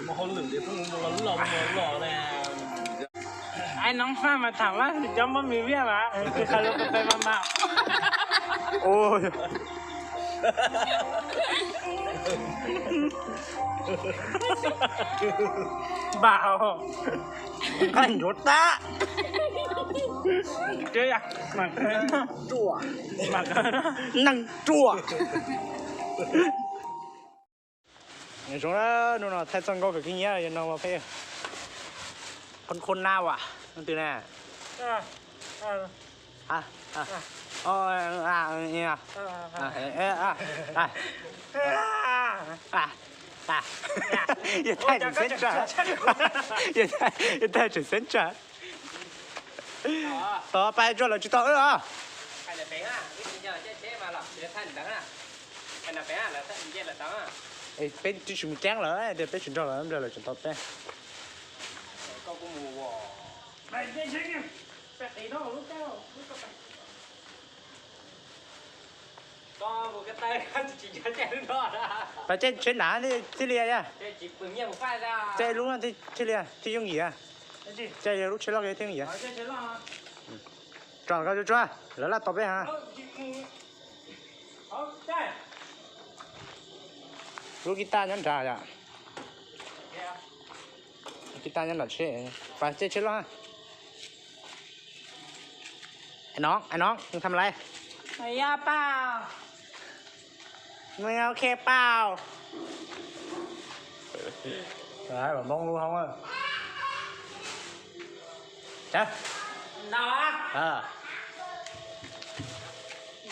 Hauj lwm tias pheej mus los los mus los ne. Ai, nov faj mas tham Vaj Hwm cov npab mis viaj mas, qhia lus pes pes mas mas. Npam, nqaij ntsuav tab. Neeg ruam. Zoo, hnub no thaij txoj nkauj kawg kiag nyiab yog no peb, khon khon na as, leej twg na? Yog thaij tseem xeeb tsawg, yog thaij tseem xeeb tsawg. Tod pais tso lawv tsis tau wb os. Peb twb tsis mus ceeb lawm, tias peb tsis nrog lawv, nrog lawv tseem tau peb. Pais caij tsheb nrad thiaj li, caij lub no thiaj li thiaj yooj yim, caij lub tsheb loj thiaj yooj yim. Tso koj tsuag, lawv laj tos peb ha. Lub kis taj nyob nrad yom. Kis taj nyob nram tsheb, pais caij tsheb loj. Ai nov, ai nov, nws tham lais. Ai ya pau. Nws ok pau. Hmoob lub hoob. Ntau.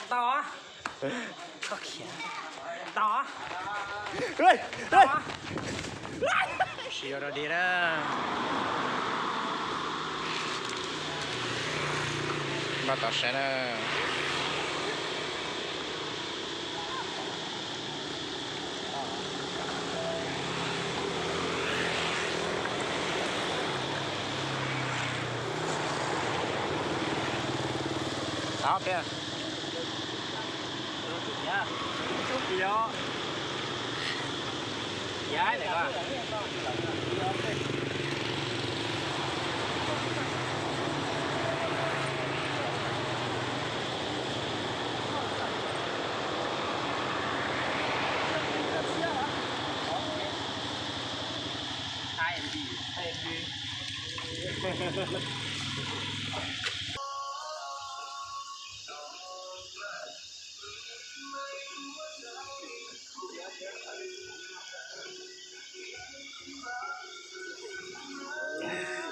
Ntau. Koj khiav. Ntau. Tsis yog dog dig na. Npaj tau seb na. Tau thiab.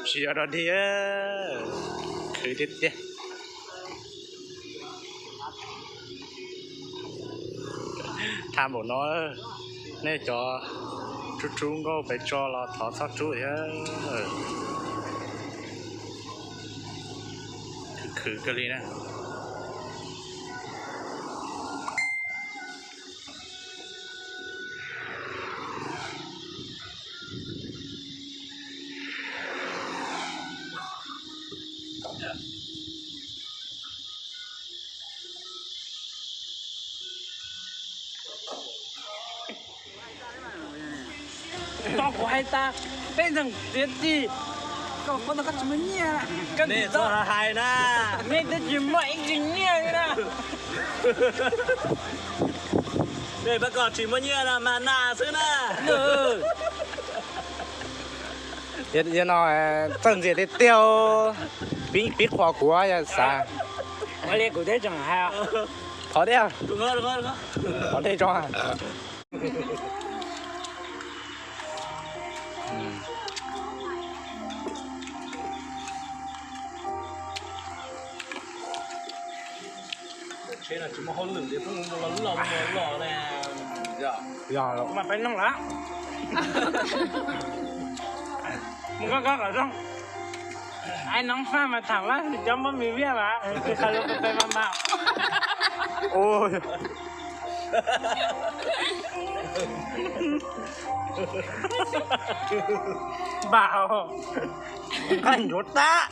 Tsis yog dog dig, khwv tiag tiag. Tham npaum no, nej cov rub rub nkauj pem tso los thov txhob rub thiab. Khwv khwv kawg li na. Tau kuv hais tas, peb ntseeg tiav tig, koj paub tau koj tsis muaj nyiaj, koj tsis hais na, nej twb tsis muaj ib tsis nyiaj li na. Nej pab koj tsis muaj nyiaj no mas nas xwb na. Yog no txawj ntxias tiag tiag, pib qhuas kuv yog xav. Ua li kuv twb tseem hais, thov thiab, thov tej tso. Tsheb no tsis muaj hauj lwm li, pheej mus los los mus los ne. Yog los mas peb noog lawm. Mus koj koj kom zoo. Ai, nov faj mas tham Vaj Hwm cov npab mis viaj mas, qhia lus pes pes mas mas. Npam, nqaij ntsuav tab.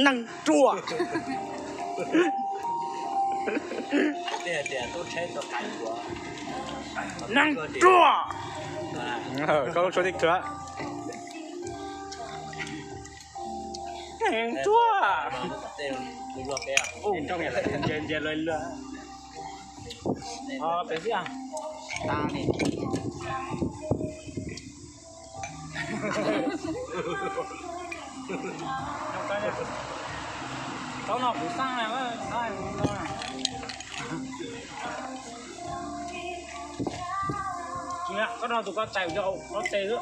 Neeg ruam. Tej tias tub tsheb tau qab yuav. Neeg ruam. Koj lub suab tib khuav. Neeg ruam. Ntsia ntsia lawv luag. Pem xwb. Tau no kuv xaj na. Koj no tus koj tais yog koj tes xwb.